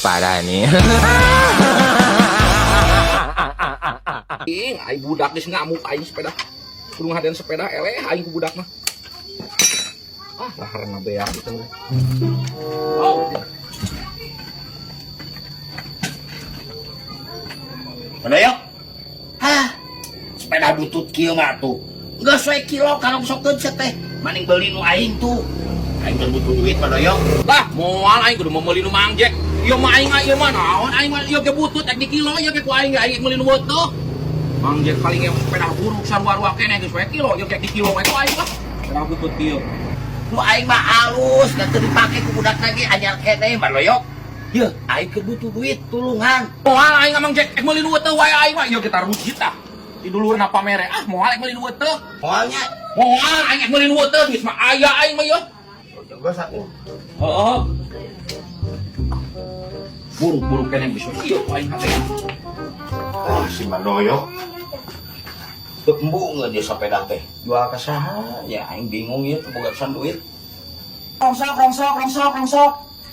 Parah nih. Ing, aing budak geus ngamuk aing sepeda. Kudu ngahadean sepeda eleh aing ku budak mah. Ah, laharna beak gitu. Oh. Mana yuk? Hah? Sepeda butut kieu mah tuh. Geus we kilo karongsokeun sia teh. Maning beuli nu aing tuh. Aing teu butuh duit Madoyok. Lah, moal aing kudu meuli nu Mang Jack. Ieu mah aing ieu mah naon aing mah ieu ge butut ek di kilo ieu ge ku aing aing meuli nu beuteuk. Mang Jack paling ge sepeda buruk sarua-rua keneh geus we kilo ieu ge di kilo we ku aing lah. Sepeda butut kieu. Nu aing mah alus, da teu dipake ku budak lagi anyar keneh Madoyok. Yeuh, aing keur butuh duit tulungan. Moal aing Mang Jack ek meuli nu beuteuk wae aing mah ieu ge tarujit tah. Di dulurna pamere ah moal ek meuli nu beuteuk. Moalnya Moal aing ek meuli nu beuteuk geus mah aya aing mah ieu. Geus atuh. Heeh. Buruk-buruk keneh geus we kieu aing hate. Ah, si Madoyok. Teu embung dia sepeda teh. Jual ka saha? Ya aing bingung ieu teu boga pisan duit. Rongsok, rongsok, rongsok, rongsok.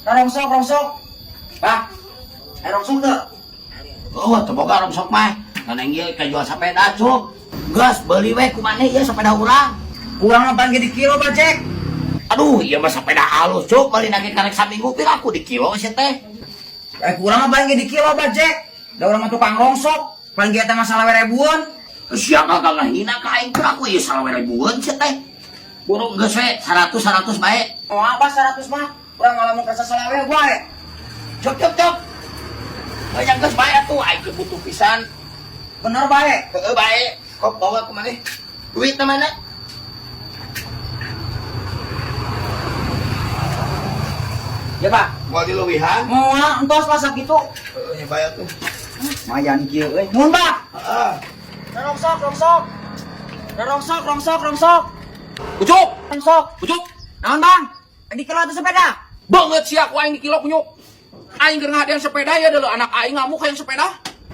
Rongsok, rongsok. Bah, Rongsok teu? Oh, teu boga rongsok mah. Kan aing ieu kajual sepeda, Cuk. Geus beuli we ku maneh ieu sepeda urang. Kurang apaan ge di kilo, Pak Cek? Aduh, ieu mah sepeda halus, Cuk. Bali nage karek saminggu pira aku di kilo sia teh. Kurang apaan ge di kilo, Pak Cek? Da urang mah tukang rongsok. Paling ge eta mah salawe ribuan. Sia gagal ngahina ka aing pira aku ieu salawe ribuan sia teh. Burung geus we 100 100 bae. Oh, apa 100 mah? Urang malah mun kerasa salawe wae. Cuk cuk cuk. Banyak geus bae atuh aing ge butuh pisan. Bener bae. Heeh bae. Kok bawa ke mana? Duit mana? Ya, Pak. Mau dileuwihan? Moal entos lah sakitu. Heeh, nya bae atuh. Lumayan kieu euy. Nuhun, Pak. Heeh. Rongsok, rongsok. Rongsok, rongsok, rongsok. Ucup, Rongsok. ucup. Naon, Bang? Di kilo atuh sepeda. Banget sia ku aing di kilo kunyuk. Aing keur ngahadean sepeda ya deuleu anak aing ngamuk hayang sepeda.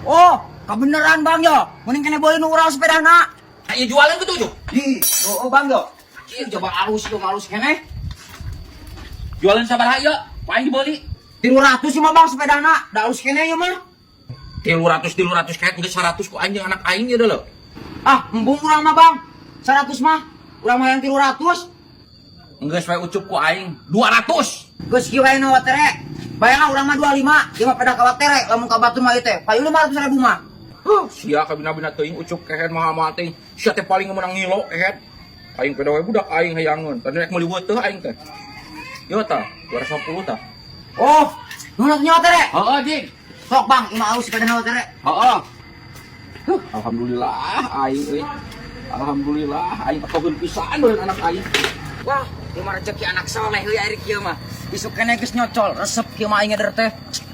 Oh, kebeneran Bang yo. Mending kene boleh nu urang sepedana. Nah, ieu jualan kitu Ucup. Ih, oh, Bang yo. Ieu coba alus ieu alus keneh. Jualan sabaraha ieu? Ku aing dibeli. 300 sih mah Bang sepedana. Da alus keneh ieu mah. 300 300 kayak geus 100 ku aing jeung anak aing ieu deuleu. Ah, embung urang mah Bang. 100 mah. Urang mah yang 300. Geus we ucup ku aing 200. Geus kieu wae na watere. Bayangna urang mah 25, ieu mah peda ka watere, lamun ka batur mah ieu teh. Payu 500 ribu mah. Huh, sia kabina-bina teuing ucup kehed mahal-mahal teuing. Sia teh paling meunang ngilo kehed. Aing peda we budak aing hayangeun. Tadi rek meuli beuteung aing teh. Ieu tah, 250 tah. Oh, nuhun atuh nya watere. Heeh, Jing. Sok Bang, ieu mah alus sepedana watere. Heeh. Huh, alhamdulillah aing euy. Alhamdulillah aing patogeun pisan beureun anak aing. Wah, ieu mah rezeki anak soleh euy ari kieu mah. Isuk keneh geus nyocol, resep kieu mah aing ngeder teh.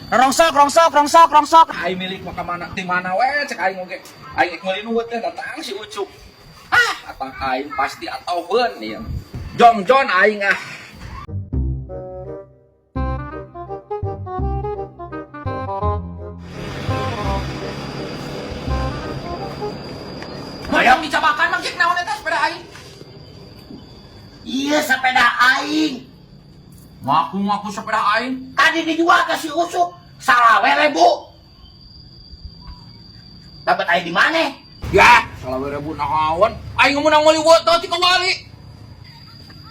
Rongsok, rongsok, rongsok, rongsok. Aing milik mah ka mana ti mana we cek aing oge. Aing rek meuli nu teh datang si Ucup. Ah, atang aing pasti atoheun ieu. Jongjon aing ah. Mayang dicabakan Mang Jack naon eta sepeda aing? Iya sepeda aing. Ngaku-ngaku sepeda aing. Tadi dijual ke si Ucup salawe ribu. Dapat aing di mana? Ya, salawe ribu naon? Aing meunang meuli beuteung ti kembali.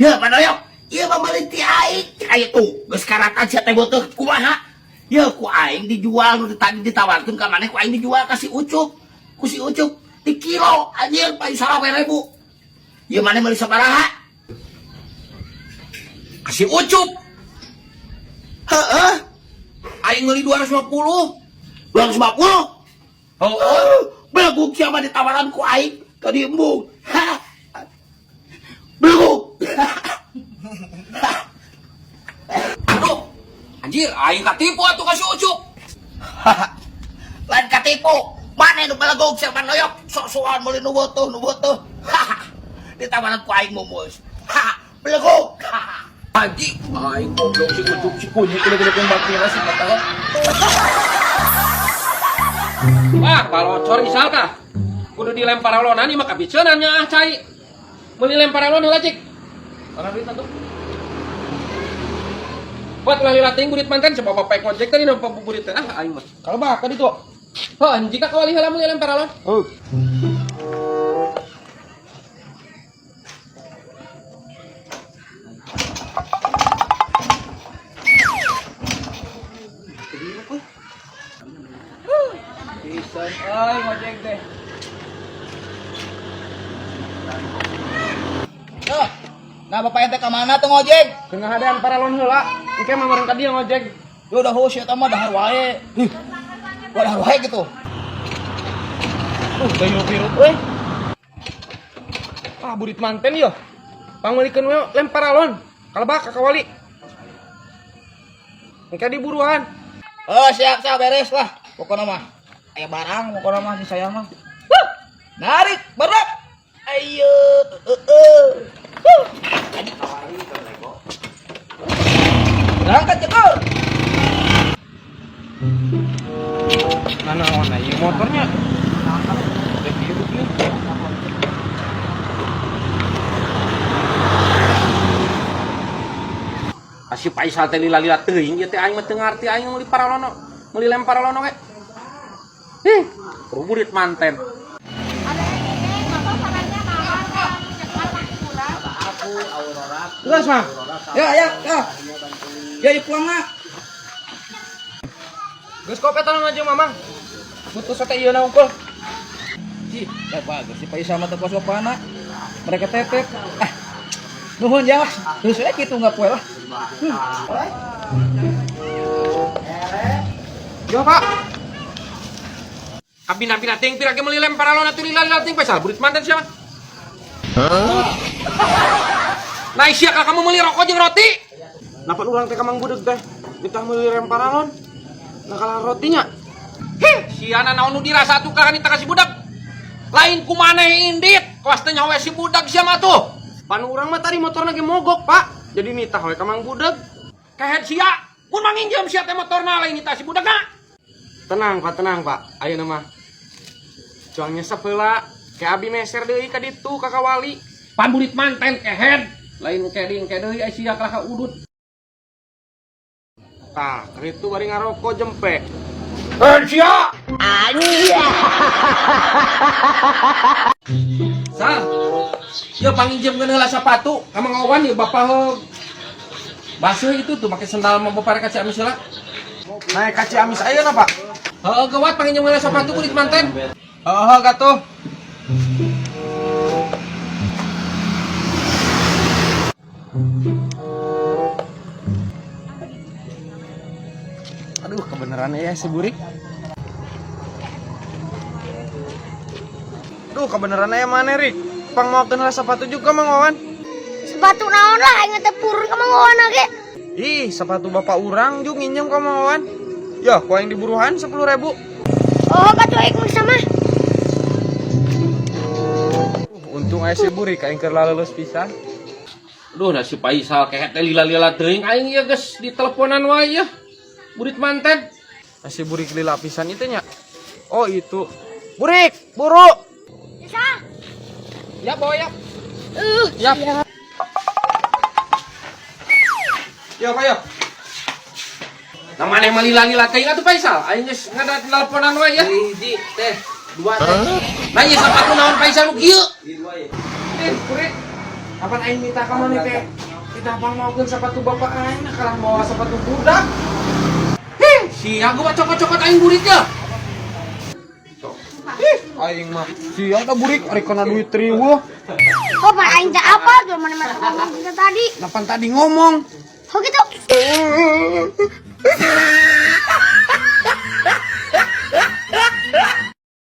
Ya, Madoyok. Ieu mah meuli ti aing. Aya tuh, geus karatan sia teh beuteung kumaha? Ya ku aing dijual nu tadi ditawarkeun ka maneh ku aing dijual ka si Ucup. Ku si Ucup di kilo anjir paling salawe ribu. Ieu maneh meuli sabaraha? Ka si Ucup. Heeh. Aing meuli 250. 250? Heeh. Belegug sia mah ditawaran ku aing tadi embung. Hah. Belegug. Aduh. Anjir, aing katipu atuh ka si Ucup. Lain katipu. Maneh nu belegug sia Madoyok sok-sokan meuli nu beutuh nu beutuh. Ditawaran ku aing mumus. Belegug. Anjing, aing goblok si Ucup si kunyit udah gede baktina si kata. Wah, balocor isal tah. Kudu dilempar alonan ieu mah kabiceunan nya ah cai. Meuli lempar alon heula cik. Mana duit atuh? Buat lah lila teuing burit manten coba bapak ngojek tadi nampak buburit teh. Ah aing mah. Kalau bah ka ditu. Heuh, jika kawali heula meuli lem paralon. Oh. Pisan euy ngojek teh. Yo. Nah, bapak ente ka mana tuh ngojek? Keur ngahadean paralon heula. Engke mah meureun ka dieu ngojek. Yo udah hus eta mah dahar wae. Ih. Dahar wae gitu. Gayo pirut euy. Ah, burit manten yo. Pangmeulikeun we lem paralon. Kalebak ka kawali. Engke diburuan. Oh, siap, siap beres lah. Pokoknya mah aya barang pokoknya mah si saya mah. Huh. Narik, berat. Ayo, Huh. Berangkat cekul. Nah, naon ieu motornya? Udah hidup nih. Asih Faisal teh lila-lila teuing ieu teh aing mah teu ngarti aing meuli paralono, meuli lem paralono we. Ih, burit manten. Geus mah. Ya, ya, ya. Ya, ya pulang nak. Geus kop eta mah jeung mamang. Butuh sate ieu na unggul. Ih, ya bagus si Faisal mah teu sopana. Mereka tetek. Ah. Nuhun ya lah. Terus saya gitu nggak poe lah. Yo, Pak. Abina-bina teuing pira ge meuli lem paralon atuh lila-lila teuing Faisal burit manten sia mah. Nah, sia ka kamu meuli rokok jeung roti. Napa urang teh ka Mang Budeg teh? Ditah meuli lem paralon. Nah kalah rotinya. Hih, siana naon nu dirasa atuh ka nita ka si budak. Lain ku maneh indit, kawas teh nyawe si budak sia mah tuh. Pan urang mah tadi motorna ge mogok, Pak. Jadi nitah we ka Mang Budeg. Kehed sia, mun manginjem sia teh motorna lain nita si budakna. Tenang, Pak, tenang, Pak. Ayeuna mah. Cuang nyesep heula. Ke abi meser deui ka ditu ka kawali. Pamburit manten kehed, lain keding deui ai sia kalah ka udut. Tah, keur itu bari ngarokok jempe. Eh sia. Sal. Ieu panginjemkeun heula sapatu ka Mang Owan ieu bapak heug. Baseuh itu tuh make sendal mah bapak ka Ciamis heula. Naik ka Ciamis ayeuna, Pak. Heeh, gawat panginjem heula sapatu burit manten. Heeh, gatuh. Aduh, kebenaran ya si Burik. Duh, kebenaran ya mana, Rik? Pang mau kenal sepatu juga, Mang Wawan. Sepatu naon lah aing teh purun ka Mang Wawan ge. Ih, sepatu bapak urang juga nginjem ka Mang Wawan. Ya, ku aing diburuhan 10.000. Oh, katuh aing mah sama. Untung aya si Burik aing keur laleuleus pisan. Duh, nah si Faisal kehed teh lila-lila teuing aing ieu geus diteleponan wae ya. Burit manten. Nah, si Burik lila pisan itu nya. Oh, itu. Burik, buru. Bisa. Ya, bawa ya. Yap. Yo, Pak, yo. Nah maneh mah lila-lila teuing atuh Faisal. Aing geus ngada teleponan wae ya. Hiji teh, dua teh. Nah, ieu sapatu naon Faisal nu kieu? Eh, Burik. Kapan aing minta ka maneh teh? Kita pang maukeun sepatu bapak aing, nah kalah bawa sepatu budak. Hih, sia gua cokot-cokot aing buritnya. Ih, aing mah sia da Burik ari kana duit riweuh. Oh, pan aing teh apa tuh mana mah ngomong kita tadi. Napan tadi ngomong. Oh gitu.